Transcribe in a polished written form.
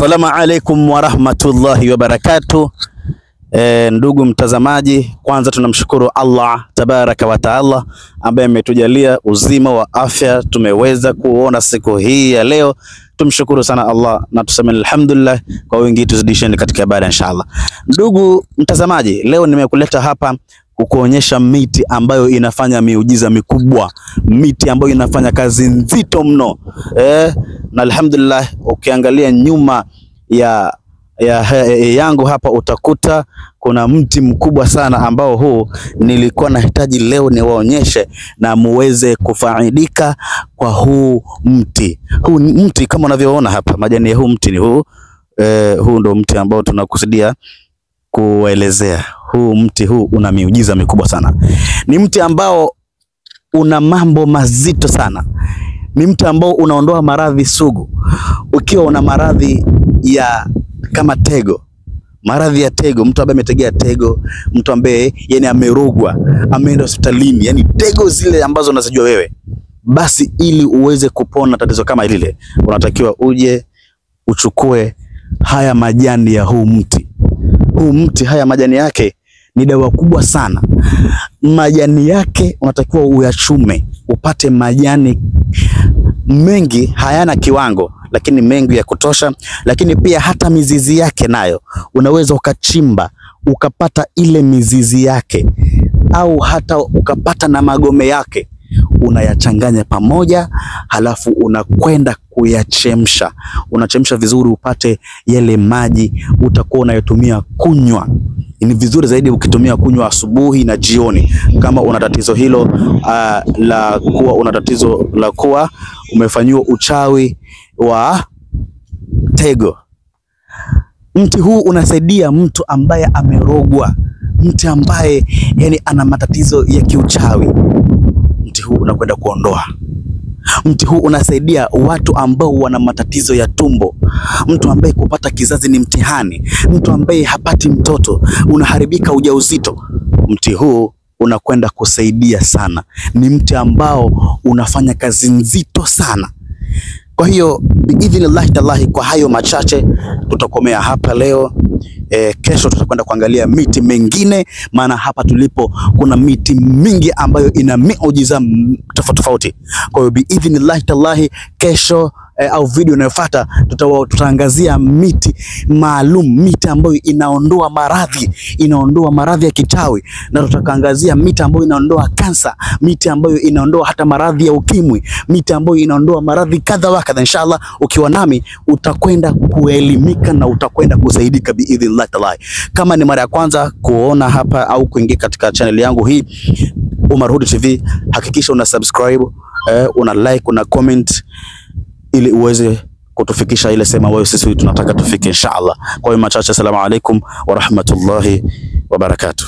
Assalamu alaikum warahmatullahi wabarakatuh. Ndugu mtazamaji, kwanza tunamshukuru Allah tabaraka wa taala ambaye ametujalia uzima wa afya, tumeweza kuona siku hii ya leo. Tumshukuru sana Allah na tuseme alhamdulillah kwa wingi, tuzidisheni katika ibada inshallah. Ndugu mtazamaji, leo nimekuleta hapa kukuonyesha miti ambayo inafanya miujiza mikubwa, miti ambayo inafanya kazi nzito mno. Na alhamdulillah, ukiangalia nyuma ya yangu hapa utakuta kuna mti mkubwa sana ambao huu nilikuwa nahitaji leo niwaonyeshe na muweze kufaidika kwa huu mti. Huu mti kama unavyoona hapa, majani ya huu mti ni huu. Huu ndo mti ambao tunakusudia kuelezea. Huu mti huu una miujiza mikubwa sana. Ni mti ambao una mambo mazito sana. Ni mti ambao unaondoa maradhi sugu. Ukiwa una maradhi ya kama tego, maradhi ya tego, mtu ambaye ametegea tego, mtu ambaye yani amerogwa, ameenda hospitalini, yani tego zile ambazo unazijua wewe, basi ili uweze kupona tatizo kama lile, unatakiwa uje uchukue haya majani ya huu mti. Huu mti, haya majani yake ni dawa kubwa sana. Majani yake unatakiwa uyachume, upate majani mengi, hayana kiwango lakini mengi ya kutosha. Lakini pia hata mizizi yake nayo unaweza ukachimba ukapata ile mizizi yake, au hata ukapata na magome yake, unayachanganya pamoja, halafu unakwenda kuyachemsha. Unachemsha vizuri upate yale maji utakuwa unayotumia kunywa. Ni vizuri zaidi ukitumia kunywa asubuhi na jioni, kama una tatizo hilo la kuwa una tatizo la kuwa umefanyiwa uchawi wa tego. Mti huu unasaidia mtu ambaye amerogwa, mtu ambaye yani ana matatizo ya kiuchawi. Mti huu unakwenda kuondoa. Mti huu unasaidia watu ambao wana matatizo ya tumbo, mtu ambaye kupata kizazi ni mtihani, mtu ambaye hapati mtoto, unaharibika ujauzito. Mti huu unakwenda kusaidia sana. Ni mti ambao unafanya kazi nzito sana. Kwa hiyo biidhnillahi tallahi, kwa hayo machache tutakomea hapa leo. Kesho tutakwenda kuangalia miti mengine, maana hapa tulipo kuna miti mingi ambayo ina miujiza tofauti tofauti. Kwa hiyo biidhnillahi tallahi, kesho au video inayofuata tutaangazia miti maalum, miti ambayo inaondoa maradhi, inaondoa maradhi ya kichawi, na tutaangazia miti ambayo inaondoa kansa, miti ambayo inaondoa hata maradhi ya ukimwi, miti ambayo inaondoa maradhi kadha wa kadha. Inshallah ukiwa nami utakwenda kuelimika na utakwenda kusaidika biidhnillah taala. Kama ni mara ya kwanza kuona hapa au kuingia katika channel yangu hii Omar Hudu TV, hakikisha una subscribe, una like, una comment ili uweze kutufikisha ile sehemu ambayo sisi tunataka tufike inshallah. Kwa hiyo machache, assalamu alaikum wa rahmatullahi wa barakatuh.